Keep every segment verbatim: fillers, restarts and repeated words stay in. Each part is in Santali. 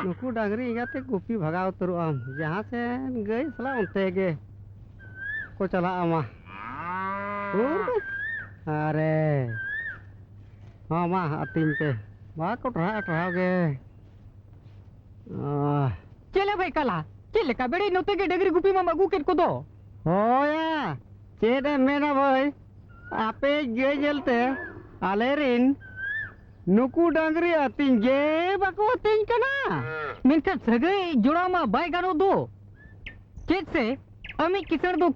ᱱᱩᱠᱩ ᱰᱟᱝᱨᱤ ᱮᱸᱜᱟ ᱛᱮ ᱜᱩᱯᱤ ᱵᱷᱟᱜᱟᱣ ᱩᱛᱟᱹᱨᱚᱜ ᱟᱢ, ᱡᱟᱦᱟᱸ ᱥᱮᱱ ᱜᱟᱹᱭ ᱥᱟᱞᱟᱜ ᱚᱱᱛᱮ ᱜᱮ ᱠᱚ ᱪᱟᱞᱟᱜᱼᱟ ᱢᱟ᱾ ᱩᱨ, ᱟᱨᱮ, ᱦᱚᱸ ᱢᱟ ᱟᱹᱛᱤᱧ ᱯᱮ, ᱵᱟᱠᱚ ᱴᱟᱨᱦᱟᱜᱼᱟ ᱴᱟᱨᱦᱟᱣ ᱜᱮ᱾ ᱟᱦ᱾ ᱪᱮᱫ ᱞᱮ ᱵᱷᱟᱹᱭ ᱠᱟᱞᱟ? ᱪᱮᱫ ᱞᱮᱠᱟ ᱵᱮᱲᱮ ᱱᱚᱛᱮ ᱜᱮ ᱰᱟᱹᱝᱨᱤ ᱜᱩᱯᱤ ᱢᱟᱢ ᱟᱹᱜᱩ ᱠᱮᱫ ᱠᱚᱫᱚ? ᱦᱳᱭᱟ, ᱪᱮᱫ ᱮᱢ ᱢᱮᱱᱟ ᱵᱷᱟᱹᱭ, ᱟᱯᱮ ᱜᱟᱹᱭ ᱧᱮᱞᱛᱮ ᱟᱞᱮ ᱨᱤᱱ ᱱᱩᱠᱩ ᱰᱟᱹᱝᱨᱤ ᱟᱹᱛᱤᱧ ᱜᱮ ᱵᱟᱠᱚ ᱟᱹᱛᱤᱧ ᱠᱟᱱᱟ᱾ ᱢᱮᱱᱠᱷᱟᱱ ᱥᱟᱹᱜᱟᱹᱭ ᱡᱚᱲᱟᱣ ᱢᱟ ᱵᱟᱭ ᱜᱟᱱᱚᱜ ᱫᱚ᱾ ᱪᱮᱫ ᱥᱮ ᱟᱢᱤᱡ ᱠᱤᱥᱟᱹᱬ ᱫᱚ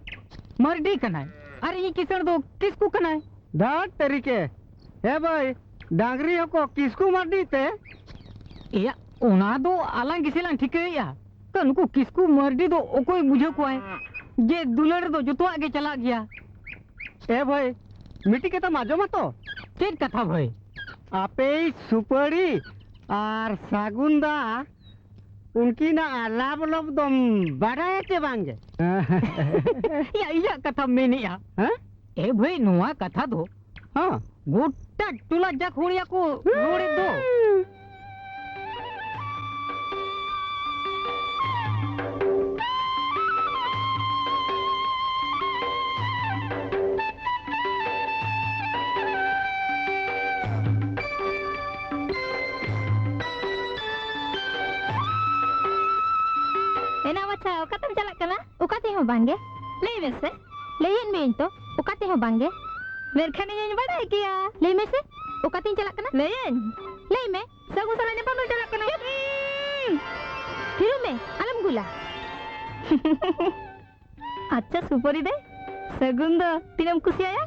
ᱢᱟᱨᱰᱤ ᱠᱟᱱᱟᱭ ᱟᱨ ᱤᱧᱤᱡ ᱠᱤᱥᱟᱹᱬ ᱫᱚ ᱠᱤᱥᱠᱩ ᱠᱟᱱᱟᱭ᱾ ᱫᱷᱟᱹᱴ ᱛᱮᱨᱤᱠᱮ! ᱦᱮ ᱵᱷᱟᱹᱭ, ᱰᱟᱝᱨᱤ ᱦᱚᱸᱠᱚ ᱠᱤᱥᱠᱩ ᱢᱟᱨᱰᱤ ᱛᱮ? ᱮᱭᱟ, ᱚᱱᱟ ᱫᱚ ᱟᱞᱟᱝ ᱜᱮᱥᱮ ᱞᱟᱝ ᱴᱷᱤᱠᱟᱹᱭᱮᱫᱼᱟ᱾ ᱛᱚ, ᱱᱩᱠᱩ ᱠᱤᱥᱠᱩ ᱢᱟᱨᱰᱤ ᱫᱚ ᱚᱠᱚᱭ ᱵᱩᱡᱷᱟᱹᱣ ᱠᱚᱣᱟᱭ ᱡᱮ ᱫᱩᱞᱟᱹᱲ ᱨᱮᱫᱚ ᱡᱚᱛᱚᱣᱟᱜ ᱜᱮ ᱪᱟᱞᱟᱜ ᱜᱮᱭᱟ? ᱮ ᱵᱷᱟᱹᱭ, ᱢᱤᱫᱴᱤᱡ ᱠᱟᱛᱷᱟᱢ ᱟᱸᱡᱚᱢᱟ ᱛᱚ? ᱪᱮᱫ ᱠᱟᱛᱷᱟ ᱵᱷᱟᱹᱭ? ᱟᱯᱮᱭᱤᱡ ᱥᱩᱯᱟᱹᱲᱤ ᱟᱨ ᱥᱟᱹᱜᱩᱱ ᱫᱟ, ᱩᱱᱠᱤᱱᱟᱜ ᱟᱞᱟᱯ ᱟᱞᱚᱯ ᱫᱚᱢ ᱵᱟᱰᱟᱭᱟ ᱪᱮ ᱵᱟᱝᱜᱮ? ᱭᱟ, ᱤᱧᱟᱹᱜ ᱠᱟᱛᱷᱟᱢ ᱢᱮᱱᱮᱜᱼᱟ? ᱦᱮᱸ? ᱮ ᱵᱷᱟᱹᱭ, ᱱᱚᱣᱟ ᱠᱟᱛᱷᱟ ᱫᱚ ᱦᱚᱸ᱾ ᱜᱚᱴᱟ ᱴᱚᱞᱟ ᱡᱟᱠ ᱦᱚᱲ ᱭᱟᱠᱚ ᱨᱚᱲᱮᱫ ᱫᱚ᱾ ᱮᱱᱟ ᱵᱟᱪᱷᱟ, ᱚᱠᱟᱛᱮᱢ ᱪᱟᱞᱟᱜ ᱠᱟᱱᱟ? ᱚᱠᱟ ᱛᱮᱦᱚᱸ ᱵᱟᱝᱜᱮ᱾ ᱞᱟᱹᱭ ᱢᱮᱥᱮ᱾ ᱞᱟᱹᱭᱮᱫ ᱢᱤᱭᱟᱹᱧ ᱛᱚ, ᱚᱠᱟ ᱛᱮᱦᱚᱸ ᱵᱟᱝᱜᱮ᱾ ᱢᱮᱱᱠᱷᱟᱱ ᱤᱧᱤᱧ ᱵᱟᱲᱟᱭ ᱜᱮᱭᱟ᱾ ᱞᱟᱹᱭ ᱢᱮᱥᱮ, ᱚᱠᱟᱛᱤᱧ ᱪᱟᱞᱟᱜ ᱠᱟᱱᱟ? ᱞᱟᱹᱭᱟᱹᱧ᱾ ᱞᱟᱹᱭ ᱢᱮ᱾ ᱥᱟᱹᱜᱩᱱ ᱥᱟᱞᱟᱜ ᱧᱟᱯᱟᱢ ᱫᱚ ᱪᱟᱞᱟᱜ ᱠᱟᱱᱟ᱾ ᱛᱷᱤᱨᱚᱜ ᱢᱮ, ᱟᱞᱚᱢ ᱜᱩᱞᱟ᱾ ᱟᱪᱪᱷᱟ ᱥᱩᱯᱟᱹᱨᱤ ᱫᱮ, ᱥᱟᱹᱜᱩᱱ ᱫᱚ ᱛᱤᱱᱟᱹᱜ ᱮᱢ ᱠᱩᱥᱤᱭᱟᱭᱟ?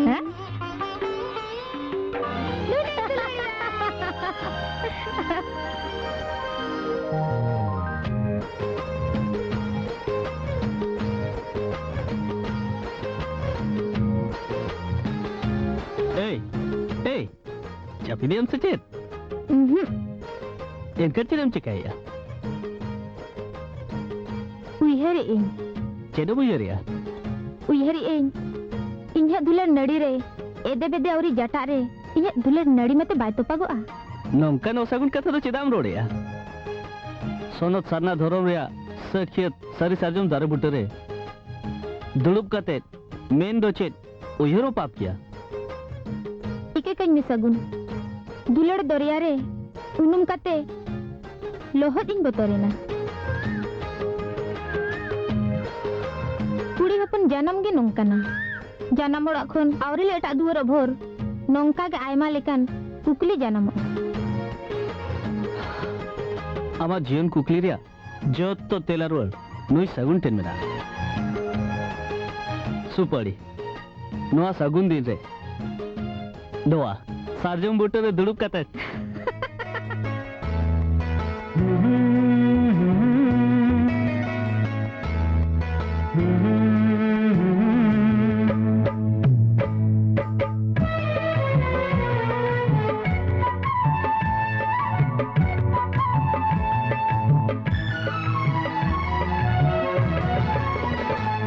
ᱦᱮᱸ? ᱮᱭ, ᱮᱭ, ᱡᱟᱹᱯᱤᱫᱮᱜ ᱟᱢ ᱥᱮ ᱪᱮᱫ? ᱩᱸᱦᱩᱸ᱾ ᱮᱱᱠᱷᱟᱱ ᱪᱮᱫ ᱮᱢ ᱪᱮᱠᱟᱭᱮᱜᱼᱟ? ᱩᱭᱦᱟᱹᱨᱮᱜ ᱟᱹᱧ᱾ ᱪᱮᱫ ᱮᱢ ᱩᱭᱦᱟᱹᱨᱮᱜᱼᱟ? ᱩᱭᱦᱟᱹᱨᱮᱜ ᱟᱹᱧ, ᱤᱧᱟᱹᱜ ᱫᱩᱞᱟᱹᱲ ᱱᱟᱹᱲᱤ ᱨᱮ ᱮᱫᱮ ᱵᱮᱫᱮ ᱟᱹᱣᱨᱤ ᱡᱟᱴᱟᱜ ᱨᱮ ᱤᱧᱟᱹᱜ ᱫᱩᱞᱟᱹᱲ ᱱᱟᱹᱲᱤ ᱢᱟᱛᱚ ᱵᱟᱭ ᱛᱚᱯᱟᱜᱚᱜᱼᱟ᱾ ᱱᱚᱝᱠᱟᱱ ᱚᱥᱟᱹᱜᱩᱱ ᱠᱟᱛᱷᱟ ᱫᱚ ᱪᱮᱫᱟᱜ ᱮᱢ ᱨᱚᱲᱮᱜᱼᱟ? ᱥᱚᱱᱚᱛ ᱥᱟᱨᱱᱟ ᱫᱷᱚᱨᱚᱢ ᱨᱮᱭᱟᱜ ᱥᱟᱹᱠᱷᱭᱟᱹᱛ ᱥᱟᱹᱨᱤ ᱥᱟᱨᱡᱚᱢ ᱫᱟᱨᱮ ᱵᱩᱴᱟᱹᱨᱮ ᱫᱩᱲᱩᱵ ᱠᱟᱛᱮ ᱢᱮᱱ ᱫᱚ ᱪᱮᱫ ᱩᱭᱦᱟᱹᱨ ᱦᱚᱸ ᱯᱟᱯ ᱜᱮᱭᱟ᱾ ᱴᱷᱤᱠᱟᱹ ᱠᱟᱹᱧ ᱢᱮ ᱥᱟᱹᱜᱩᱱ, ᱫᱩᱞᱟᱹᱲ ᱫᱚᱨᱭᱟ ᱨᱮ ᱩᱱᱩᱢ ᱠᱟᱛᱮ ᱞᱚᱦᱚᱫ ᱤᱧ ᱵᱚᱛᱚᱨᱮᱱᱟ᱾ ᱠᱩᱲᱤ ᱦᱚᱯᱚᱱ ᱡᱟᱱᱟᱢ ᱜᱮ ᱱᱚᱝᱠᱟᱱᱟ᱾ ᱡᱟᱱᱟᱢ ᱚᱲᱟᱜ ᱠᱷᱚᱱ ᱟᱹᱣᱨᱤ ᱞᱮ ᱮᱴᱟᱜ ᱫᱩᱣᱟᱹᱨᱚᱜ ᱵᱷᱳᱨ ᱱᱚᱝᱠᱟ ᱜᱮ ᱟᱭᱢᱟ ᱞᱮᱠᱟᱱ ᱠᱩᱠᱞᱤ ᱡᱟᱱᱟᱢᱚᱜᱼᱟ᱾ ᱟᱢᱟᱜ ᱡᱤᱭᱚᱱ ᱠᱩᱠᱞᱤ ᱨᱮᱭᱟᱜ ᱡᱚᱛᱚ ᱛᱮᱞᱟ ᱨᱩᱣᱟᱹᱲ ᱱᱩᱭ ᱥᱟᱹᱜᱩᱱ ᱴᱷᱮᱱ ᱢᱮᱱᱟᱜᱼᱟ᱾ ᱥᱩᱯᱟᱹᱲᱤ, ᱱᱚᱣᱟ ᱥᱟᱹᱜᱩᱱ ᱫᱤᱱ ᱨᱮ ᱱᱚᱣᱟ ᱥᱟᱨᱡᱚᱢ ᱵᱩᱴᱟᱹ ᱨᱮ ᱫᱩᱲᱩᱵ ᱠᱟᱛᱮ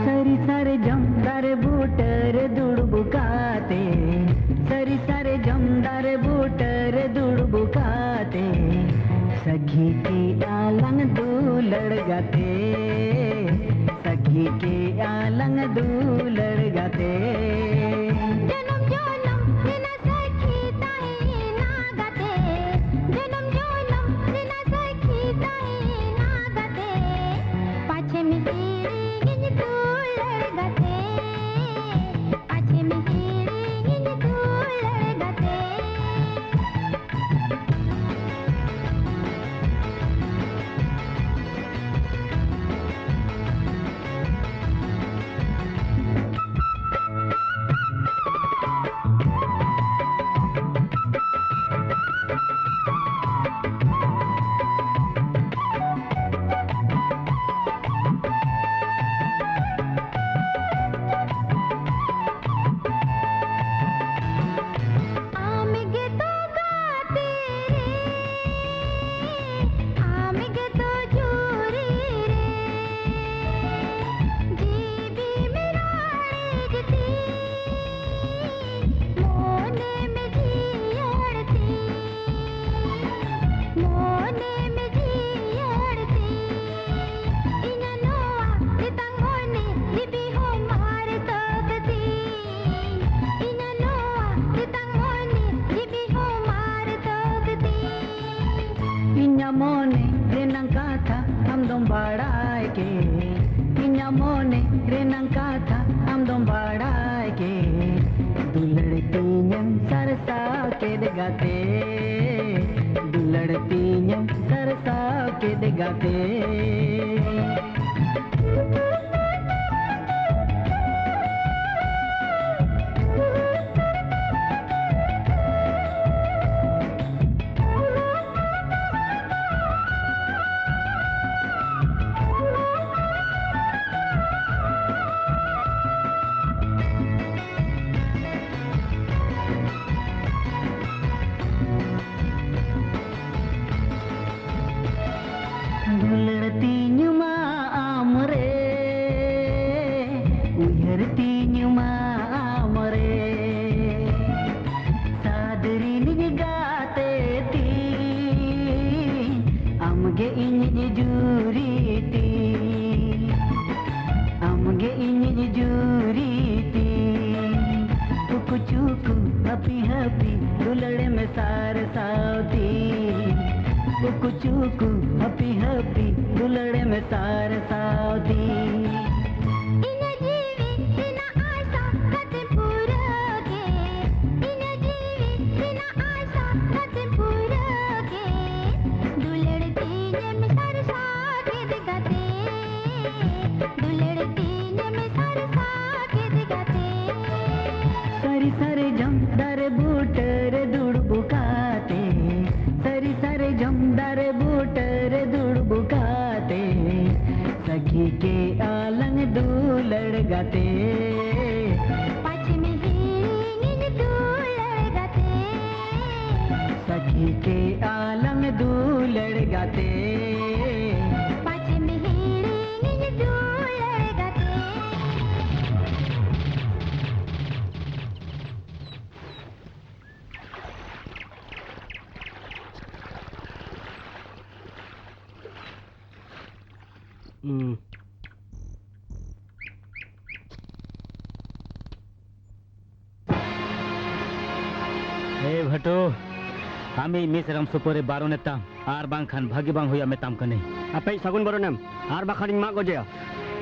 ᱥᱟᱹᱨᱤ ᱥᱟᱨᱡᱚᱢ ᱫᱟᱨᱮ ᱵᱩᱴᱟᱹ ᱨᱮ ᱫᱩᱲᱩᱵ ᱠᱟᱛᱮ, ᱥᱟᱹᱨᱤ ᱥᱟᱨᱡᱚᱢ ᱫᱟᱨᱮ ᱵᱩᱴᱟᱹ ᱨᱮ ᱫᱩᱲᱩᱵ ᱠᱟᱛᱮ, ᱥᱟᱹᱠᱷᱤ ᱠᱮᱜᱼᱟ ᱞᱟᱝ ᱫᱩᱞᱟᱹᱲ ᱜᱟᱛᱮ, ᱥᱟᱹᱠᱷᱤ ᱠᱮᱜᱼᱟ ᱞᱟᱝ ᱫᱩᱞᱟᱹᱲ ᱜᱟᱛᱮ᱾ ᱡᱚᱱᱚᱢ ᱡᱚᱱᱚᱢ ᱨᱮᱱᱟᱜ ᱥᱟᱹᱠᱷᱤ ᱛᱟᱦᱮᱸᱭᱮᱱᱟ ᱜᱟᱛᱮ, ᱡᱚᱱᱚᱢ ᱡᱚᱱᱚᱢ ᱨᱮᱱᱟᱜ ᱥᱟᱹᱠᱷᱤ ᱛᱟᱦᱮᱸᱭᱮᱱᱟ ᱜᱟᱛᱮ᱾ ᱯᱟᱪᱷᱮᱢ ᱦᱤᱲᱤᱧᱤᱧ ᱫᱩᱞᱟᱹᱲ ᱜᱟᱛᱮ, ᱯᱟᱪᱷᱮᱢ ᱦᱤᱲᱤᱧᱤᱧ ᱫᱩᱞᱟᱹᱲ ᱜᱟᱛᱮ᱾ ᱠᱮᱫ ᱜᱟᱛᱮ, ᱫᱩᱞᱟᱹᱲ ᱛᱤᱧᱮᱢ ᱥᱟᱨᱥᱟᱣ ᱠᱮᱫ ᱜᱟᱛᱮ᱾ ᱫᱩᱞᱟᱹᱲ ᱛᱤᱧ ᱢᱟ ᱟᱢ ᱨᱮ, ᱩᱭᱦᱟᱹᱨ ᱛᱤᱧ ᱢᱟ ᱟᱢ ᱨᱮ᱾ ᱥᱟᱫᱽ ᱨᱤᱱᱤᱡ ᱜᱟᱛᱮ ᱛᱤᱧ, ᱟᱢ ᱜᱮ ᱤᱧᱤᱡ ᱡᱩᱨᱤ ᱛᱤᱧ, ᱟᱢ ᱜᱮ ᱤᱧᱤᱡ ᱡᱩᱨᱤ ᱛᱤᱧ᱾ ᱩᱠᱩ ᱪᱩᱠᱩ ᱦᱟᱹᱯᱤ ᱦᱟᱹᱯᱤ, ᱫᱩᱞᱟᱹᱲ ᱢᱮ ᱥᱟᱨ ᱥᱟᱶᱛᱤ᱾ ᱩᱠᱩ ᱪᱩᱠᱩ ᱦᱟᱹᱯᱤ ᱦᱟᱹᱯᱤ, ᱫᱩᱞᱟᱹᱲ ᱢᱮ ᱥᱟᱨ ᱥᱟᱶᱛᱤ᱾ ᱤᱧᱟᱹᱜ ᱡᱤᱣᱤ ᱨᱮᱱᱟᱜ ᱟᱥᱟ ᱠᱟᱛᱮ ᱯᱩᱨᱟᱹ ᱜᱮ, ᱤᱧᱟᱹᱜ ᱡᱤᱣᱤ ᱨᱮᱱᱟᱜ ᱟᱥᱟ ᱠᱟᱛᱮ ᱯᱩᱨᱟᱹ ᱜᱮ, ᱫᱩᱞᱟᱹᱲ ᱛᱤᱧᱮᱢ ᱥᱟᱨᱥᱟ ᱠᱮᱫ ᱜᱟᱛᱮ, ᱫᱩᱞᱟᱹᱲ ᱛᱤᱧᱮᱢ ᱥᱟᱨᱥᱟ ᱠᱮᱫ ᱜᱟᱛᱮ᱾ ᱥᱟᱹᱨᱤ ᱥᱟᱨᱡᱚᱢ ᱫᱟᱨᱮ ᱵᱩᱴᱟᱹ ᱨᱮ ᱫᱩᱲᱩᱵ ᱠᱟᱛᱮ, ᱥᱟᱹᱨᱤ ᱥᱟᱨᱡᱚᱢ ᱫᱟᱨᱮ ᱵᱩᱴᱟᱹ ᱨᱮ ᱫᱩᱲᱩᱵ ᱠᱟᱛᱮ, ᱥᱟᱹᱠᱷᱤ ᱠᱮᱜᱼᱟ ᱞᱟᱝ ᱫᱩᱞᱟᱹᱲ ᱜᱟᱛᱮ᱾ ᱯᱟᱪᱷᱮᱢ ᱦᱤᱲᱤᱧᱤᱧ ᱫᱩᱞᱟᱹᱲ ᱜᱟᱛᱮ᱾ ᱥᱟᱹᱠᱷᱤ ᱠᱮᱜᱼᱟ ᱞᱟᱝ ᱫᱩᱞᱟᱹᱲ ᱜᱟᱛᱮ᱾ ᱯᱟᱪᱷᱮᱢ ᱦᱤᱲᱤᱧᱤᱧ ᱫᱩᱞᱟᱹᱲ ᱜᱟᱛᱮ᱾ ᱦᱩᱸ᱾ ᱮ ᱵᱷᱟᱴᱳ, ᱟᱢᱤᱡ ᱢᱤᱥᱨᱟᱢ ᱥᱩᱯᱟᱹᱨᱤ ᱵᱟᱨᱚᱱᱮ ᱛᱟᱢ, ᱟᱨ ᱵᱟᱝᱠᱷᱟᱱ ᱵᱷᱟᱹᱜᱤ ᱵᱟᱝ ᱦᱩᱭᱩᱜᱼᱟ ᱢᱮᱛᱟᱢ ᱠᱟᱹᱱᱟᱹᱧ᱾ ᱟᱯᱮᱭᱤᱡ ᱥᱟᱹᱜᱩᱱ ᱵᱟᱨᱚᱱᱮᱢ, ᱟᱨ ᱵᱟᱠᱷᱟᱱᱤᱧ ᱢᱟᱜ ᱜᱚᱡᱮᱭᱟ᱾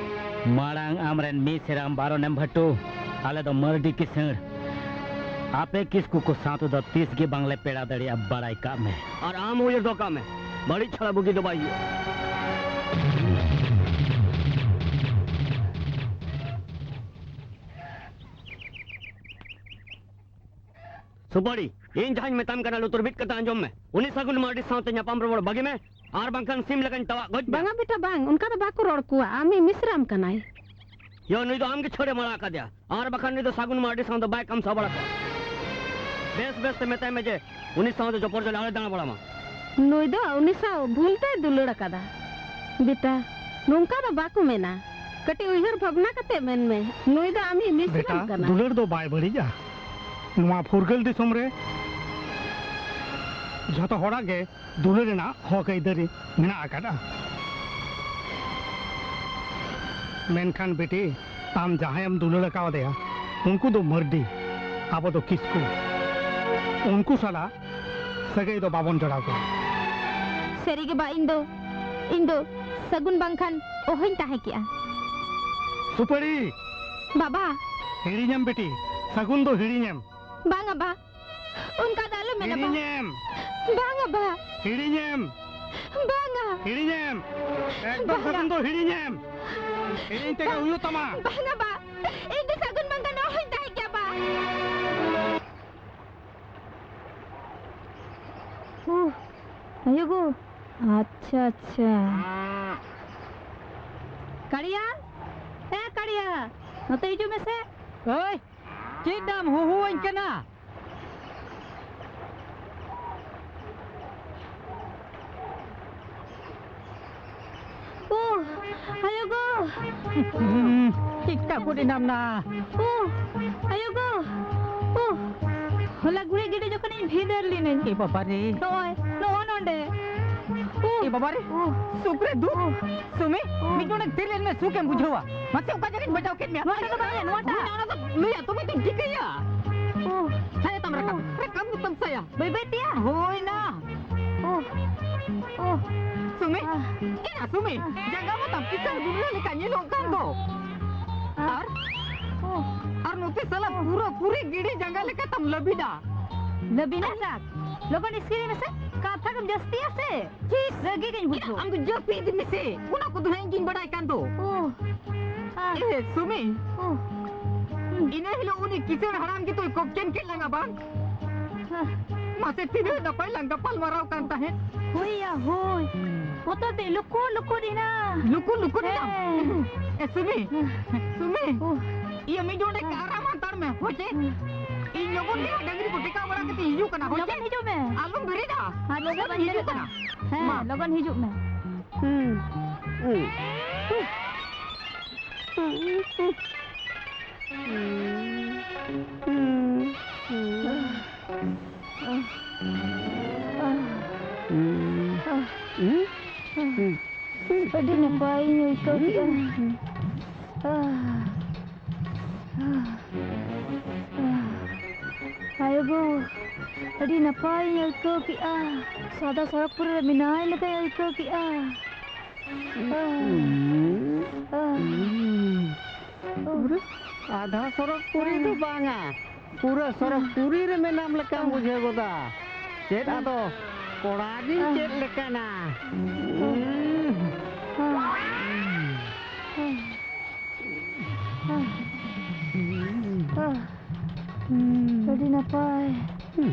ᱢᱟᱲᱟᱝ ᱟᱢᱨᱮᱱ ᱢᱤᱥᱨᱟᱢ ᱵᱟᱨᱚᱱᱮᱢ ᱵᱷᱟᱴᱳ, ᱟᱞᱮ ᱫᱚ ᱢᱟᱹᱨᱰᱤ ᱠᱤᱥᱟᱹᱬ᱾ ᱟᱯᱮ ᱠᱤᱥᱠᱩ ᱠᱚ ᱥᱟᱶ ᱛᱮᱫᱚ ᱛᱤᱥ ᱜᱮ ᱵᱟᱝᱞᱮ ᱯᱮᱲᱟ ᱫᱟᱲᱮᱭᱟᱜᱼᱟ, ᱵᱟᱲᱟᱭ ᱠᱟᱜ ᱢᱮ᱾ ᱟᱨ ᱟᱢ ᱦᱚᱸ ᱩᱭᱦᱟᱹᱨ ᱫᱚᱦᱚ ᱠᱟᱜ ᱢᱮ, ᱵᱟᱹᱲᱤᱡ ᱪᱷᱟᱲᱟ ᱵᱩᱜᱤ ᱫᱚ ᱵᱟᱭ ᱦᱩᱭᱩᱜᱼᱟ᱾ ᱥᱩᱯᱟᱹᱲᱤ, ᱤᱧ ᱡᱟᱦᱟᱸᱧ ᱢᱮᱛᱟᱢ ᱠᱟᱱᱟ, ᱞᱩᱛᱩᱨ ᱵᱤᱫ ᱠᱟᱛᱮ ᱟᱸᱡᱚᱢ ᱢᱮ᱾ ᱩᱱᱤ ᱥᱟᱹᱜᱩᱱ ᱢᱟᱨᱰᱤ ᱥᱟᱶᱛᱮ ᱧᱟᱯᱟᱢ ᱨᱚᱯᱚᱲ ᱵᱟᱹᱜᱤ ᱢᱮ, ᱟᱨ ᱵᱟᱝᱠᱷᱟᱱ ᱥᱤᱢ ᱞᱮᱠᱟᱧ ᱛᱟᱣᱟᱜ ᱜᱚᱡ ᱢᱮᱭᱟ᱾ ᱵᱟᱝᱟ ᱵᱮᱴᱟ, ᱵᱟᱝ, ᱚᱱᱠᱟ ᱫᱚ ᱵᱟᱠᱚ ᱨᱚᱲ ᱠᱚᱣᱟ, ᱟᱢᱤᱡ ᱢᱤᱥᱨᱟᱢ ᱠᱟᱱᱟᱭ᱾ ᱭᱳ, ᱱᱩᱭ ᱫᱚ ᱟᱢ ᱜᱮ ᱪᱷᱟᱹᱲᱮ ᱢᱟᱲᱟ ᱟᱠᱟᱫᱮᱭᱟ, ᱟᱨ ᱵᱟᱠᱷᱟᱱ ᱱᱩᱭ ᱫᱚ ᱥᱟᱹᱜᱩᱱ ᱢᱟᱨᱰᱤ ᱥᱟᱶ ᱫᱚ ᱵᱟᱭ ᱠᱟᱢᱥᱟᱣ ᱵᱟᱲᱟ ᱠᱚᱣᱟ᱾ ᱵᱮᱥ ᱵᱮᱥ ᱛᱮ ᱢᱮᱛᱟᱭ ᱢᱮ ᱡᱮ ᱩᱱᱤ ᱥᱟᱶ ᱫᱚ ᱡᱚᱯᱚᱨ ᱡᱚᱞᱮ ᱟᱞᱚᱭ ᱫᱟᱬᱟ ᱵᱟᱲᱟ ᱢᱟ᱾ ᱱᱩᱭ ᱫᱚ ᱩᱱᱤ ᱥᱟᱶ ᱵᱷᱩᱞ ᱛᱮᱭ ᱫᱩᱞᱟᱹᱲ ᱟᱠᱟᱫᱟ᱾ ᱵᱮᱴᱟ, ᱱᱚᱝᱠᱟ ᱫᱚ ᱵᱟᱠᱚ ᱢᱮᱱᱟ, ᱠᱟᱹᱴᱤᱡ ᱩᱭᱦᱟᱹᱨ ᱵᱷᱟᱵᱽᱱᱟ ᱠᱟᱛᱮ ᱢᱮᱱ ᱢᱮ, ᱱᱩᱭ ᱫᱚ ᱟᱢᱤᱡ ᱢᱤᱥᱨᱟᱢ ᱵᱮᱴᱟ, ᱠᱟᱱᱟ᱾ ᱫᱩᱞᱟᱹᱲ ᱫᱚ ᱵᱟᱭ ᱵᱟᱹᱲᱤᱡᱼᱟ᱾ ᱱᱚᱣᱟ ᱯᱷᱩᱨᱜᱟᱹᱞ ᱫᱤᱥᱚᱢ ᱨᱮ ᱡᱷᱚᱛᱚ ᱦᱚᱲᱟᱜ ᱜᱮ ᱫᱩᱞᱟᱹᱲ ᱨᱮᱱᱟᱜ ᱦᱚᱠ ᱟᱹᱭᱫᱟᱹᱨᱤ ᱢᱮᱱᱟᱜ ᱟᱠᱟᱫᱼᱟ᱾ ᱢᱮᱱᱠᱷᱟᱱ ᱵᱤᱴᱤ, ᱟᱢ ᱡᱟᱦᱟᱸᱭᱮᱢ ᱫᱩᱞᱟᱹᱲ ᱟᱠᱟᱣᱟᱫᱮᱭᱟ, ᱩᱱᱠᱩ ᱫᱚ ᱢᱟᱹᱨᱰᱤ, ᱟᱵᱚ ᱫᱚ ᱠᱤᱥᱠᱩ᱾ ᱩᱱᱠᱩ ᱥᱟᱞᱟᱜ ᱥᱟᱹᱜᱟᱹᱭ ᱫᱚ ᱵᱟᱵᱚᱱ ᱡᱚᱲᱟᱣ ᱠᱚᱣᱟ᱾ ᱥᱟᱹᱨᱤ ᱜᱮ ᱵᱟ, ᱤᱧ ᱫᱚ, ᱤᱧ ᱫᱚ ᱥᱟᱹᱜᱩᱱ ᱵᱟᱝᱠᱷᱟᱱ ᱚᱦᱚᱧ ᱛᱟᱦᱮᱸ ᱠᱮᱜᱼᱟ᱾ ᱥᱩᱯᱟᱹᱲᱤ! ᱵᱟᱵᱟ! ᱦᱤᱲᱤᱧᱮᱢ ᱵᱤᱴᱤ, ᱥᱟᱹᱜᱩᱱ ᱫᱚ ᱦᱤᱲᱤᱧᱮᱢ᱾ ᱵᱟᱝᱟ ᱵᱟ, ᱚᱱᱠᱟ ᱫᱚ ᱟᱞᱚ ᱢᱮᱱᱟ ᱵᱟ᱾ ᱦᱤᱲᱤᱧᱮᱢ᱾ ᱵᱟᱝᱟ ᱵᱟ᱾ ᱦᱤᱲᱤᱧᱮᱢ᱾ ᱵᱟᱝᱟ᱾ ᱦᱤᱲᱤᱧᱮᱢ᱾ ᱮᱠᱫᱚᱢ ᱵᱟᱝᱟ᱾ ᱥᱟᱹᱜᱩᱱ ᱫᱚ ᱦᱤᱲᱤᱧᱮᱢ᱾ ᱦᱤᱲᱤᱧ ᱛᱮᱜᱮ ᱦᱩᱭᱩᱜ ᱛᱟᱢᱟ᱾ ᱵᱟᱝᱟ ᱵᱟ, ᱤᱧ ᱫᱚ ᱥᱟᱹᱜᱩᱱ ᱵᱟᱝᱠᱷᱟᱱ ᱚᱦᱚᱧ ᱛᱟᱦᱮᱸ ᱠᱮᱭᱟ ᱵᱟ᱾ ᱦᱩ, ᱟᱭᱳ ᱜᱳ᱾ ᱟᱪᱪᱷᱟ, ᱟᱪᱪᱷᱟ᱾ ᱠᱟᱲᱤᱭᱟ, ᱮ ᱠᱟᱲᱤᱭᱟ, ᱱᱚᱛᱮ ᱦᱤᱡᱩᱜ ᱢᱮᱥᱮ᱾ ᱳᱭ, ᱪᱮᱫ ᱮᱢ ᱦᱩᱦᱩᱣᱟᱹᱧ ᱠᱟᱱᱟ? ᱳ, ᱟᱭᱳ ᱜᱳ! ᱦᱩᱸ, ᱪᱮᱫᱠᱟ ᱠᱚ ᱮᱱᱟᱢ ᱱᱟ? ᱳ, ᱟᱭᱳ ᱜᱳ! ᱳ, ᱦᱚᱞᱟ ᱜᱩᱨᱤᱡ ᱜᱤᱰᱤ ᱡᱚᱠᱷᱚᱱᱤᱧ ᱵᱷᱤᱸᱫᱟᱹᱲ ᱞᱤᱱᱟᱹᱧ᱾ ᱮ ᱵᱟᱵᱟ ᱨᱮ! ᱱᱚᱜᱼᱚᱭ, ᱱᱚᱜᱼᱚ ᱱᱚᱰᱮ᱾ ᱳ, ᱮ ᱵᱟᱵᱟ ᱨᱮ! ᱳ, ᱥᱩᱠ ᱨᱮ ᱫᱩᱠ! ᱳ, ᱥᱩᱢᱤ, ᱳ, ᱢᱤᱫ ᱰᱚᱸᱰᱮᱠ ᱛᱤᱨ ᱞᱮᱱ ᱢᱮ, ᱥᱩᱠ ᱮᱢ ᱵᱩᱡᱷᱟᱹᱣᱟ᱾ ᱢᱟᱥᱮ ᱚᱠᱟ ᱡᱟᱭᱜᱟᱧ ᱵᱟᱡᱟᱣ ᱠᱮᱫ ᱢᱮᱭᱟ? ᱱᱚᱣᱟᱴᱟᱜ ᱫᱚ ᱵᱟᱝ ᱭᱟ, ᱱᱚᱣᱟᱴᱟᱜ᱾ ᱦᱳᱭ, ᱚᱱᱟ ᱫᱚ ᱞᱟᱹᱭᱟ, ᱛᱚᱵᱮ ᱛᱚᱧ ᱴᱷᱤᱠᱟᱹᱭᱟ᱾ ᱳ, ᱥᱟᱭᱟ ᱛᱟᱢ ᱨᱟᱠᱟᱵ, ᱳ, ᱨᱟᱠᱟᱵ ᱜᱮᱛᱟᱢ ᱥᱟᱭᱟ᱾ ᱵᱟᱹᱭ ᱵᱟᱹᱭ ᱛᱮᱭᱟ᱾ ᱦᱳᱭ ᱱᱟ᱾ ᱳ, ᱳ᱾ ᱥᱩᱢᱤ, ᱟᱦ᱾ ᱮᱱᱟ ᱥᱩᱢᱤ, ᱟᱦ᱾ ᱡᱟᱸᱜᱟ ᱢᱟ ᱛᱟᱢ ᱠᱤᱥᱟᱹᱬ ᱜᱩᱰᱨᱟᱹ ᱞᱮᱠᱟ ᱧᱮᱞᱚᱜ ᱠᱟᱱ ᱫᱚ᱾ ᱟᱦ᱾ ᱟᱨ, ᱳ᱾ ᱟᱨ ᱱᱚᱛᱮ ᱛᱮ ᱥᱟᱞᱟ ᱯᱩᱨᱟᱹ ᱯᱩᱨᱤ ᱜᱤᱰᱤ ᱡᱟᱸᱜᱟ ᱞᱮᱠᱟ ᱛᱟᱢ ᱞᱟᱹᱵᱤᱫᱟ᱾ ᱞᱟᱹᱵᱤᱱᱟ ᱠᱟᱠ, ᱞᱚᱜᱚᱱ ᱤᱥᱠᱤᱨᱤ ᱢᱮᱥᱮ, ᱠᱟᱛᱷᱟ ᱠᱚᱢ ᱡᱟᱹᱥᱛᱤᱭᱟ ᱥᱮ᱾ ᱪᱤᱥ! ᱨᱟᱹᱜᱤ ᱜᱤᱧ ᱵᱩᱡᱷᱟᱹᱣᱟ᱾ ᱟᱢ ᱫᱚ ᱡᱟᱹᱯᱤᱫ ᱢᱮᱥᱮ, ᱚᱱᱟ ᱠᱚᱫᱚ ᱦᱟᱸᱜ ᱤᱧ ᱜᱤᱧ ᱵᱟᱰᱟᱭ ᱠᱟᱱ ᱫᱚ᱾ ᱳ, ᱟ, ᱮ, ᱥᱩᱢᱤ, ᱳ, ᱦᱩᱸ, ᱤᱱᱟᱹ ᱦᱤᱞᱳᱜ ᱩᱱᱤ ᱠᱤᱥᱟᱹᱬ ᱦᱟᱲᱟᱢ ᱜᱮᱛᱚᱭ ᱠᱚᱯᱪᱮᱱ ᱠᱮᱫ ᱞᱟᱝᱟ ᱵᱟᱝ? ᱦᱮᱸ᱾ ᱢᱟᱥᱮ ᱛᱤᱱᱟᱹᱜ ᱱᱟᱯᱟᱭ ᱞᱟᱝ ᱜᱟᱯᱟᱞ ᱢᱟᱨᱟᱣ ᱠᱟᱱ ᱛᱟᱦᱮᱸᱫ᱾ ᱦᱳᱭ ᱭᱟ, ᱦᱳᱭ᱾ ᱵᱚᱛᱚᱨ ᱛᱮ ᱞᱩᱠᱩ, ᱞᱩᱠᱩ ᱫᱤᱱᱟ᱾ ᱞᱩᱠᱩ, ᱞᱩᱠᱩ ᱫᱤᱱᱟ? ᱦᱮᱸ᱾ ᱮ, ᱥᱩᱢᱤ, ᱦᱮᱸ᱾ ᱥᱩᱢᱤ᱾ ᱳ᱾ ᱤᱭᱟᱹ, ᱢᱤᱫ ᱰᱚᱸᱰᱮ ᱦᱮᱸ᱾ ᱠᱟᱨᱟᱢ ᱦᱟᱛᱟᱲ ᱢᱮ, ᱦᱳᱭ ᱪᱮ? ᱦᱮᱸ᱾ ᱤᱧ ᱞᱚᱜᱚᱱ ᱜᱮ ᱰᱟᱹᱝᱨᱤ ᱠᱚ ᱴᱮᱠᱟᱣ ᱵᱟᱲᱟ ᱠᱟᱛᱮ ᱦᱤᱡᱩᱜ ᱠᱟᱱᱟ, ᱦᱳᱭ ᱪᱮ? ᱞᱚᱜᱚᱱ ᱦᱤᱡᱩᱜ ᱢᱮ᱾ ᱟᱞᱚᱢ ᱵᱮᱨᱮᱫᱟ᱾ ᱟᱨ ᱞᱚᱜᱚᱱ ᱞᱚᱜᱚᱱ ᱦᱤᱡᱩᱜ ᱦᱤᱡᱩᱜ ᱠᱟᱱᱟ᱾ ᱢᱮ᱾ ᱦᱮᱸ, ᱢᱟ᱾ ᱞᱚᱜᱚᱱ ᱦᱤᱡᱩᱜ ᱢᱮ᱾ ᱦᱩᱸ᱾ ᱦᱩᱸ᱾ ᱟᱹᱰᱤ ᱱᱟᱯᱟᱭᱤᱧ ᱟᱹᱭᱠᱟᱹᱣ ᱠᱮᱜᱼᱟ᱾ ᱟᱭᱳ ᱜᱳ, ᱟᱹᱰᱤ ᱱᱟᱯᱟᱭᱤᱧ ᱟᱹᱭᱠᱟᱹᱣ ᱠᱮᱜᱼᱟ᱾ ᱥᱟᱫᱟ ᱥᱚᱲᱚᱠ ᱯᱩᱨᱤ ᱨᱮ ᱢᱮᱱᱟᱭ ᱞᱮᱠᱟᱧ ᱟᱹᱭᱠᱟᱹᱣ ᱠᱮᱜᱼᱟ᱾ ᱯᱩᱨᱟᱹ ᱟᱫᱷᱟ ᱥᱚᱨᱚᱜᱽ ᱯᱩᱨᱤ ᱫᱚ ᱵᱟᱝᱟ, ᱯᱩᱨᱟᱹ ᱥᱚᱨᱚᱜᱽ ᱯᱩᱨᱤ ᱨᱮ ᱢᱮᱱᱟᱢ ᱞᱮᱠᱟᱢ ᱵᱩᱡᱷᱟᱹᱣ ᱜᱚᱫᱟ᱾ ᱪᱮᱫ ᱟᱫᱚ ᱠᱚᱲᱟ ᱜᱤᱧ ᱪᱮᱫ ᱞᱮᱠᱟᱱᱟ᱾ ᱟᱹᱰᱤ ᱱᱟᱯᱟᱭ᱾ ᱦᱩᱸ᱾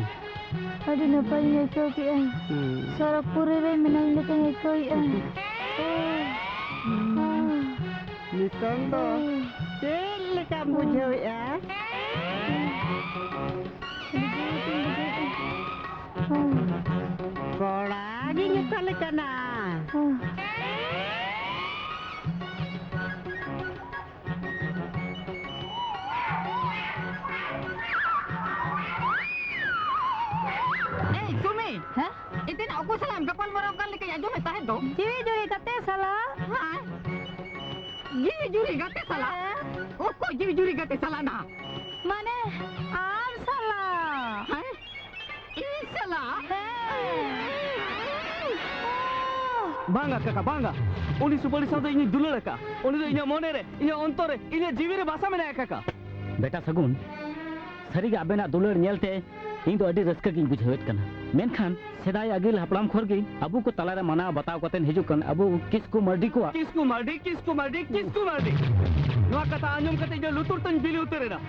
ᱟᱹᱰᱤ ᱱᱟᱯᱟᱭᱤᱧ ᱟᱹᱭᱠᱟᱹᱣ ᱠᱮᱜᱼᱟ᱾ ᱦᱩᱸ᱾ ᱥᱚᱨᱚᱜᱽ ᱯᱩᱨᱤ ᱨᱮ ᱢᱮᱱᱟᱧ ᱞᱮᱠᱟᱧ ᱟᱹᱭᱠᱟᱹᱣᱮᱜᱼᱟ᱾ ᱱᱤᱛᱚᱝ ᱫᱚ ᱪᱮᱫ ᱞᱮᱠᱟᱢ ᱵᱩᱡᱷᱟᱹᱣᱮᱜᱼᱟ? ᱟᱹᱰᱤ ᱡᱳᱨ ᱜᱤᱧ ᱵᱩᱡᱷᱟᱹᱣᱮᱜᱼᱟ᱾ ᱠᱚᱲᱟ ᱜᱤᱧ ᱚᱠᱟ ᱞᱮᱠᱟᱱᱟ? ᱮᱭ, ᱥᱩᱢᱤ! ᱦᱮᱸ? ᱮᱛᱮᱱᱟᱜ ᱚᱠᱚᱭ ᱥᱟᱞᱟᱜ ᱮᱢ ᱜᱟᱯᱟᱞ ᱢᱟᱨᱟᱣ ᱠᱟᱱ ᱞᱮᱠᱟᱧ ᱟᱸᱡᱚᱢᱮᱫ ᱛᱟᱦᱮᱸᱫ ᱫᱚ? ᱡᱤᱣᱤ ᱡᱩᱨᱤ ᱜᱟᱛᱮ ᱥᱟᱞᱟᱜ᱾ ᱦᱮᱸ? ᱡᱤᱣᱤ ᱡᱩᱨᱤ ᱜᱟᱛᱮ ᱥᱟᱞᱟᱜ? ᱦᱮᱸ᱾ ᱚᱠᱚᱭ ᱡᱤᱣᱤ ᱡᱩᱨᱤ ᱜᱟᱛᱮ ᱥᱟᱞᱟᱜ ᱱᱟ? ᱢᱟᱱᱮ, ᱟᱢ ᱥᱟᱞᱟᱜ᱾ ᱦᱮᱸ? ᱤᱧ ᱥᱟᱞᱟᱜ? ᱦᱮᱸ᱾ ᱵᱟᱝᱟ ᱠᱟᱠᱟ, ᱵᱟᱝᱟ᱾ ᱩᱱᱤ ᱥᱩᱯᱟᱹᱲᱤ ᱥᱟᱶ ᱫᱚ ᱤᱧᱤᱧ ᱫᱩᱞᱟᱹᱲ ᱟᱠᱟᱫᱼᱟ᱾ ᱩᱱᱤ ᱫᱚ ᱤᱧᱟᱹᱜ ᱢᱚᱱᱮ ᱨᱮ, ᱤᱧᱟᱹᱜ ᱚᱱᱛᱚᱨ ᱨᱮ, ᱤᱧᱟᱹᱜ ᱡᱤᱣᱤ ᱨᱮ ᱵᱟᱥᱟ ᱢᱮᱱᱟᱭᱟ ᱠᱟᱠᱟ᱾ ᱵᱮᱴᱟ ᱥᱟᱹᱜᱩᱱ, ᱥᱟᱹᱨᱤᱜᱮ ᱟᱵᱮᱱᱟᱜ ᱫᱩᱞᱟᱹᱲ ᱧᱮᱞᱛᱮ ᱤᱧ ᱫᱚ ᱟᱹᱰᱤ ᱨᱟᱹᱥᱠᱟᱹ ᱜᱤᱧ ᱵᱩᱡᱷᱟᱹᱣᱮᱫ ᱠᱟᱱᱟ᱾ ᱢᱮᱱᱠᱷᱟᱱ ᱥᱮᱫᱟᱭ ᱟᱹᱜᱤᱞ ᱦᱟᱯᱲᱟᱢ ᱠᱷᱚᱱ ᱜᱮ ᱟᱵᱚ ᱠᱚ ᱛᱟᱞᱟᱨᱮ ᱢᱟᱱᱟᱣ ᱵᱟᱛᱟᱣ ᱠᱟᱛᱮ ᱦᱤᱡᱩᱜ ᱠᱟᱱ ᱟᱵᱚ ᱠᱤᱥᱠᱩ ᱢᱟᱨᱰᱤ ᱠᱚᱣᱟᱜ᱾ ᱠᱤᱥᱠᱩ ᱢᱟᱨᱰᱤ, ᱠᱤᱥᱠᱩ ᱢᱟᱨᱰᱤ, ᱠᱤᱥᱠᱩ ᱢᱟᱨᱰᱤ᱾ ᱱᱚᱣᱟ ᱠᱟᱛᱷᱟ ᱟᱸᱡᱚᱢ ᱠᱟᱛᱮ ᱤᱧ ᱫᱚ ᱞᱩᱛᱩᱨ ᱛᱤᱧ ᱵᱤᱞᱤ ᱩᱛᱟᱹᱨ ᱮᱱᱟ᱾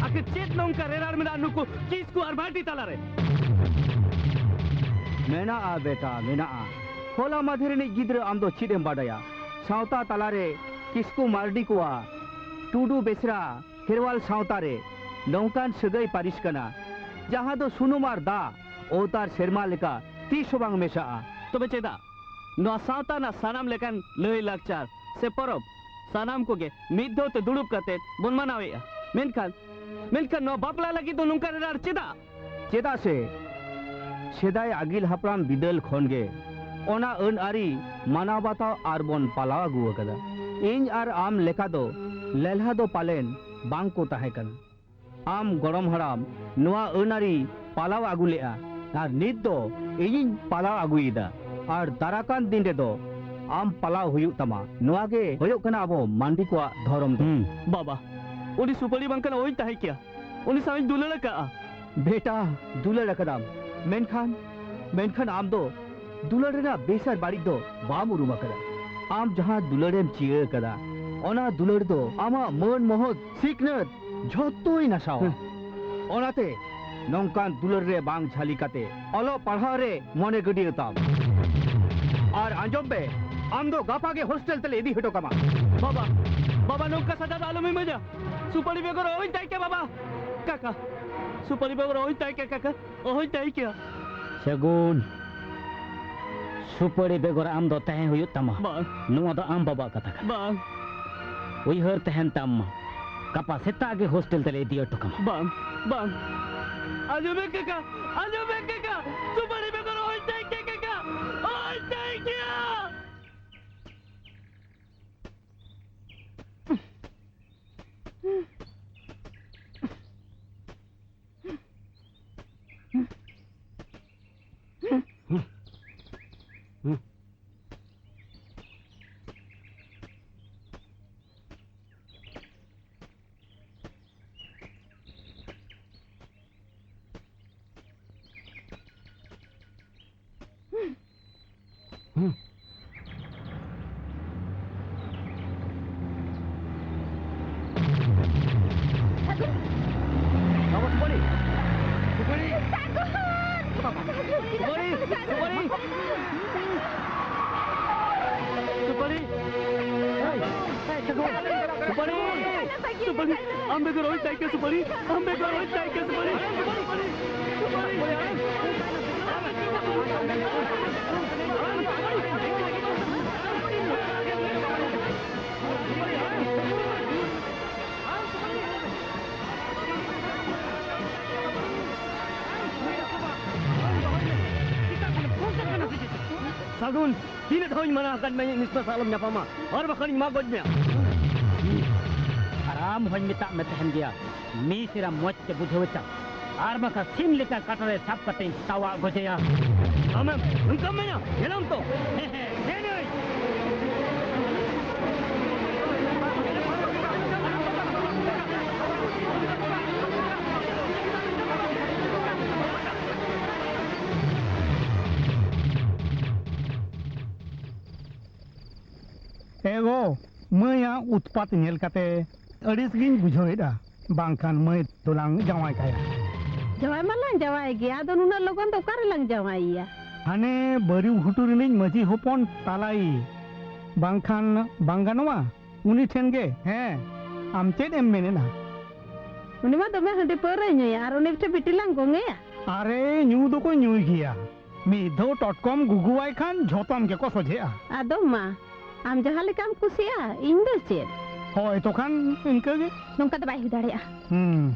ᱟᱹᱠᱷᱤᱨ ᱪᱮᱫ ᱱᱚᱝᱠᱟ ᱨᱮᱨᱟᱲ ᱢᱮᱱᱟᱜᱼᱟ ᱱᱩᱠᱩ ᱠᱤᱥᱠᱩ ᱟᱨ ᱢᱟᱨᱰᱤ ᱛᱟᱞᱟᱨᱮ? ᱢᱮᱱᱟᱜᱼᱟ ᱵᱮᱴᱟ, ᱢᱮᱱᱟᱜᱼᱟ᱾ ᱦᱚᱞᱟ ᱢᱟᱫᱷᱮᱨ ᱨᱤᱱᱤᱡ ᱜᱤᱫᱽᱨᱟᱹ ᱟᱢ ᱫᱚ ᱪᱮᱫ ᱮᱢ ᱵᱟᱰᱟᱭᱟ? ᱥᱟᱶᱛᱟ ᱛᱟᱞᱟᱨᱮ ᱠᱤᱥᱠᱩ ᱢᱟᱨᱰᱤ ᱠᱚᱣᱟᱜ, ᱴᱩᱰᱩ ᱵᱮᱥᱨᱟ, ᱠᱷᱮᱨᱣᱟᱞ ᱥᱟᱶᱛᱟ ᱨᱮ ᱱᱚᱝᱠᱟᱱ ᱥᱟᱹᱜᱟᱹᱭ ᱯᱟᱹᱨᱤᱥ ᱠᱟᱱᱟ, ᱡᱟᱦᱟᱸ ᱫᱚ ᱥᱩᱱᱩᱢ ᱟᱨ ᱫᱟᱜ, ᱚᱛ ᱟᱨ ᱥᱮᱨᱢᱟ ᱞᱮᱠᱟ ᱛᱤᱥ ᱦᱚᱸ ᱵᱟᱝ ᱢᱮᱥᱟᱜᱼᱟ᱾ ᱛᱚᱵᱮ ᱪᱮᱫᱟᱜ ᱱᱚᱣᱟ ᱥᱟᱶᱛᱟ ᱨᱮᱱᱟᱜ ᱥᱟᱱᱟᱢ ᱞᱮᱠᱟᱱ ᱞᱟᱹᱭ ᱞᱟᱠᱪᱟᱨ ᱥᱮ ᱯᱚᱨᱚᱵᱽ ᱥᱟᱱᱟᱢ ᱠᱚᱜᱮ ᱢᱤᱫ ᱫᱷᱟᱣ ᱛᱮ ᱫᱩᱲᱩᱵ ᱠᱟᱛᱮ ᱵᱚᱱ ᱢᱟᱱᱟᱣᱮᱫᱼᱟ? ᱢᱮᱱᱠᱷᱟᱱ, ᱢᱮᱱᱠᱷᱟᱱ ᱱᱚᱣᱟ ᱵᱟᱯᱞᱟ ᱞᱟᱹᱜᱤᱫ ᱫᱚ ᱱᱚᱝᱠᱟ ᱨᱮ ᱟᱨ ᱪᱮᱫᱟᱜ? ᱪᱮᱫᱟᱜ ᱥᱮ ᱥᱮᱫᱟᱭ ᱟᱹᱜᱤᱞ ᱦᱟᱯᱲᱟᱢ ᱵᱤᱫᱟᱹᱞ ᱠᱷᱚᱱ ᱜᱮ ᱚᱱᱟ ᱟᱹᱱ ᱟᱹᱨᱤ ᱢᱟᱱᱟᱣ ᱵᱟᱛᱟᱣ ᱟᱨ ᱵᱚᱱ ᱯᱟᱞᱟᱣ ᱟᱹᱜᱩ ᱟᱠᱟᱫᱟ᱾ ᱤᱧ ᱟᱨ ᱟᱢ ᱞᱮᱠᱟ ᱫᱚ ᱞᱮᱞᱦᱟ ᱫᱚ ᱯᱟᱞᱮᱱ ᱵᱟᱝ ᱠᱚ ᱛᱟᱦᱮᱸ ᱠᱟᱱᱟ᱾ ᱟᱢ ᱜᱚᱲᱚᱢ ᱦᱟᱲᱟᱢ ᱱᱚᱣᱟ ᱟᱹᱱ ᱟᱹᱨᱤ ᱯᱟᱞᱟᱣ ᱟᱹᱜᱩ ᱞᱮᱫᱼᱟ ᱟᱨ ᱱᱤᱛ ᱫᱚ ᱤᱧᱤᱧ ᱯᱟᱞᱟᱣ ᱟᱹᱜᱩᱭᱮᱫᱟ᱾ ᱟᱨ ᱫᱟᱨᱟᱠᱟᱱ ᱫᱤᱱ ᱨᱮᱫᱚ ᱟᱢ ᱯᱟᱞᱟᱣ ᱦᱩᱭᱩᱜ ᱛᱟᱢᱟ᱾ ᱱᱚᱣᱟ ᱜᱮ ᱦᱩᱭᱩᱜ ᱠᱟᱱᱟ ᱟᱵᱚ ᱢᱟᱱᱰᱤ ᱠᱚᱣᱟᱜ ᱫᱷᱚᱨᱚᱢ ᱫᱚ᱾ ᱦᱩᱸ᱾ ᱵᱟᱵᱟ, ᱩᱱᱤ ᱥᱩᱯᱟᱹᱲᱤ ᱵᱟᱝᱠᱷᱟᱱ ᱚᱦᱚᱧ ᱛᱟᱦᱮᱸ ᱠᱮᱭᱟ᱾ ᱩᱱᱤ ᱥᱟᱶ ᱤᱧ ᱫᱩᱞᱟᱹᱲ ᱟᱠᱟᱫᱼᱟ᱾ ᱵᱮᱴᱟ, ᱫᱩᱞᱟᱹᱲ ᱟᱠᱟᱫᱟᱢ, ᱢᱮᱱᱠᱷᱟᱱ, ᱢᱮᱱᱠᱷᱟᱱ ᱟᱢ ᱫᱚ ᱫᱩᱞᱟᱹᱲ ᱨᱮᱱᱟᱜ ᱵᱮᱥ ᱟᱨ ᱵᱟᱹᱲᱤᱡ ᱫᱚ ᱵᱟᱢ ᱩᱨᱩᱢ ᱟᱠᱟᱫᱟ᱾ ᱟᱢ ᱡᱟᱦᱟᱸ ᱫᱩᱞᱟᱹᱲ ᱮᱢ ᱪᱤᱭᱟᱹ ᱟᱠᱟᱫᱟ, ᱚᱱᱟ ᱫᱩᱞᱟᱹᱲ ᱫᱚ ᱟᱢᱟᱜ ᱢᱟᱹᱱ, ᱢᱚᱦᱚᱛ, ᱥᱤᱠᱷᱱᱟᱹᱛ ᱡᱷᱚᱛᱚᱭ ᱱᱟᱥᱟᱣᱟ᱾ ᱦᱮᱸ᱾ ᱚᱱᱟᱛᱮ ᱱᱚᱝᱠᱟᱱ ᱫᱩᱞᱟᱹᱲ ᱨᱮ ᱵᱟᱝ ᱡᱷᱟᱹᱞᱤ ᱠᱟᱛᱮ ᱚᱞᱚᱜ ᱯᱟᱲᱦᱟᱣ ᱨᱮ ᱢᱚᱱᱮ ᱜᱟᱹᱰᱭᱟᱹᱣ ᱛᱟᱢ᱾ ᱟᱨ ᱟᱸᱡᱚᱢ ᱢᱮ, ᱟᱢ ᱫᱚ ᱜᱟᱯᱟ ᱜᱮ ᱦᱳᱥᱴᱮᱞ ᱛᱮᱞᱮ ᱤᱫᱤ ᱦᱚᱴᱚ ᱠᱟᱢᱟ᱾ ᱵᱟᱵᱟ, ᱵᱟᱵᱟ, ᱱᱚᱝᱠᱟ ᱥᱟᱡᱟ ᱫᱚ ᱟᱞᱚᱢ ᱤᱢᱟᱹᱧᱟ᱾ ᱥᱩᱯᱟᱹᱲᱤ ᱵᱮᱜᱚᱨ ᱚᱦᱚᱧ ᱛᱟᱦᱮᱸ ᱠᱮᱭᱟ ᱵᱟᱵᱟ᱾ ᱠᱟᱠᱟ, ᱥᱩᱯᱟᱹᱲᱤ ᱵᱮᱜᱚᱨ ᱚᱦᱚᱧ ᱛᱟᱦᱮᱸ ᱠᱮᱭᱟ ᱠᱟᱠᱟ, ᱚᱦᱚᱧ ᱛᱟᱦᱮᱸ ᱠᱮᱭᱟ᱾ ᱥᱟᱹᱜᱩᱱ, ᱥᱩᱯᱟᱹᱲᱤ ᱵᱮᱜᱚᱨ ᱟᱢ ᱫᱚ ᱛᱟᱦᱮᱸ ᱦᱩᱭᱩᱜ ᱛᱟᱢᱟ᱾ ᱵᱟᱝ᱾ ᱱᱚᱣᱟ ᱫᱚ ᱟᱢ ᱵᱟᱵᱟᱣᱟᱜ ᱠᱟᱛᱷᱟ ᱠᱟᱱᱟ᱾ ᱵᱟᱝ᱾ ᱩᱭᱦᱟᱹᱨ ᱛᱟᱦᱮᱱ ᱛᱟᱢ ᱢᱟ, ᱜᱟᱯᱟ ᱥᱮᱛᱟᱜ ᱜᱮ ᱦᱳᱥᱴᱮᱞ ᱛᱮᱞᱮ ᱤᱫᱤ ᱦᱚᱴᱚ ᱠᱟᱢᱟ᱾ ᱵᱟᱝ, ᱵᱟᱝ᱾ ᱟᱸᱡᱚᱢ ᱢᱮ ᱠᱟᱠᱟ, ᱟᱸᱡᱚᱢ ᱢᱮ ᱠᱟᱠᱟ, ᱥᱩᱯᱟᱹᱲᱤ ᱵᱮᱜᱚᱨ ᱚᱦᱚᱧ ᱛᱟᱦᱮᱸ ᱠᱮᱭᱟ ᱠᱟᱠᱟ, ᱚᱦᱚᱧ ᱛᱟᱦᱮᱸ ᱠᱮᱭᱟ᱾ ᱵᱟᱹᱵᱩ ᱥᱩᱯᱟᱹᱲᱤ! ᱥᱩᱯᱟᱹᱲᱤ! ᱥᱩᱯᱟᱹᱲᱤ! ᱥᱩᱯᱟᱹᱲᱤ! ᱥᱩᱯᱟᱹᱲᱤ! ᱥᱩᱯᱟᱹᱲᱤ! ᱮᱭ! ᱮᱭ, ᱥᱟᱹᱜᱩᱱ! ᱥᱩᱯᱟᱹᱲᱤ! ᱥᱩᱯᱟᱹᱲᱤ! ᱟᱢ ᱵᱮᱜᱚᱨ ᱚᱠᱚᱭ ᱛᱟᱦᱮᱸ ᱠᱟᱱᱟ ᱥᱩᱯᱟᱹᱲᱤ? ᱟᱢ ᱵᱮᱜᱚᱨ ᱚᱠᱚᱭ ᱛᱟᱦᱮᱸ ᱠᱟᱱᱟ ᱥᱩᱯᱟᱹᱲᱤ? ᱥᱩᱯᱟᱹᱲᱤ! ᱥᱟᱹᱜᱩᱱ, ᱛᱤᱱᱟᱹᱜ ᱫᱷᱟᱣ ᱤᱧ ᱢᱟᱱᱟ ᱟᱠᱟᱫ ᱢᱮᱭᱟ, ᱤᱧ ᱢᱤᱥᱯᱟ ᱥᱟᱶ ᱟᱞᱚᱢ ᱧᱟᱯᱟᱢᱟ, ᱟᱨ ᱵᱟᱠᱷᱟᱱ ᱤᱧ ᱢᱟᱜ ᱜᱚᱡ ᱢᱮᱭᱟ᱾ ᱟᱨ ᱟᱢ ᱦᱚᱸᱧ ᱢᱮᱛᱟᱜ ᱢᱮ ᱛᱟᱦᱮᱱ ᱜᱮᱭᱟ, ᱢᱤᱥ ᱮᱨᱟ ᱢᱚᱡᱽ ᱛᱮ ᱵᱩᱡᱷᱟᱹᱣ ᱮ ᱪᱟᱞ, ᱟᱨ ᱵᱟᱝᱠᱷᱟᱱ ᱥᱤᱢ ᱞᱮᱠᱟ ᱠᱟᱴᱟ ᱨᱮ ᱥᱟᱵ ᱠᱟᱛᱮᱧ ᱛᱟᱣᱟᱜ ᱜᱚᱡᱮᱭᱟ᱾ ᱟᱢᱮᱢ ᱱᱚᱝᱠᱟᱢ ᱢᱮᱱᱟ? ᱧᱮᱞᱟᱢ ᱛᱚ᱾ ᱦᱮᱸ, ᱦᱮᱸ, ᱦᱮᱸ, ᱱᱩᱭ᱾ ᱮ ᱜᱚ, ᱢᱟᱹᱭᱟᱜ ᱩᱛᱯᱟᱛ ᱧᱮᱞ ᱠᱟᱛᱮ ᱟᱹᱲᱤᱥ ᱜᱤᱧ ᱵᱩᱡᱷᱟᱹᱣᱮᱫᱼᱟ᱾ ᱵᱟᱝᱠᱷᱟᱱ ᱢᱟᱹᱭ ᱫᱚᱞᱟᱝ ᱡᱟᱶᱟᱭ ᱠᱟᱭᱟ᱾ ᱡᱟᱶᱟᱭ ᱢᱟᱞᱟᱝ ᱡᱟᱶᱟᱭ ᱜᱮᱭᱟ, ᱟᱫᱚ ᱱᱩᱱᱟᱹᱜ ᱞᱚᱜᱚᱱ ᱫᱚ ᱚᱠᱟ ᱨᱮᱞᱟᱝ ᱡᱟᱶᱟᱭᱮᱭᱟ? ᱦᱟᱱᱮ ᱵᱟᱹᱨᱤ ᱜᱷᱩᱴᱩ ᱨᱤᱱᱤᱡ ᱢᱟᱹᱡᱷᱤ ᱦᱚᱯᱚᱱ ᱛᱟᱞᱟᱭᱤᱡ, ᱵᱟᱝᱠᱷᱟᱱ ᱵᱟᱝ ᱜᱟᱱᱚᱜᱼᱟ? ᱩᱱᱤ ᱴᱷᱮᱱ ᱜᱮ᱾ ᱦᱮᱸ, ᱟᱢ ᱪᱮᱫ ᱮᱢ ᱢᱮᱱᱮᱫᱼᱟ? ᱩᱱᱤ ᱢᱟ ᱫᱚᱢᱮ ᱦᱟᱺᱰᱤ ᱯᱟᱹᱣᱨᱟᱹᱭ ᱧᱩᱭᱟ, ᱟᱨ ᱩᱱᱤ ᱴᱷᱮᱱ ᱵᱤᱴᱤ ᱞᱟᱝ ᱜᱚᱝᱮᱭᱟ? ᱟᱨᱮ, ᱧᱩ ᱫᱚᱠᱚ ᱧᱩᱭ ᱜᱮᱭᱟ, ᱢᱤᱫ ᱫᱷᱟᱣ ᱴᱚᱴᱠᱚᱢ ᱜᱩᱜᱩᱣᱟᱭ ᱠᱷᱟᱱ ᱡᱷᱚᱛᱚᱢ ᱜᱮᱠᱚ ᱥᱚᱡᱷᱮᱜᱼᱟ᱾ ᱟᱫᱚ ᱢᱟ, ᱟᱢ ᱡᱟᱦᱟᱸ ᱞᱮᱠᱟᱢ ᱠᱩᱥᱤᱜᱼᱟ, ᱤᱧ ᱫᱚ ᱪᱮᱫ? ᱦᱳᱭ, ᱛᱚᱠᱷᱟᱱ ᱤᱱᱠᱟᱹ ᱜᱮ᱾ ᱱᱚᱝᱠᱟ ᱫᱚ ᱵᱟᱭ ᱦᱩᱭ ᱫᱟᱲᱮᱭᱟᱜᱼᱟ᱾ ᱦᱩᱸ᱾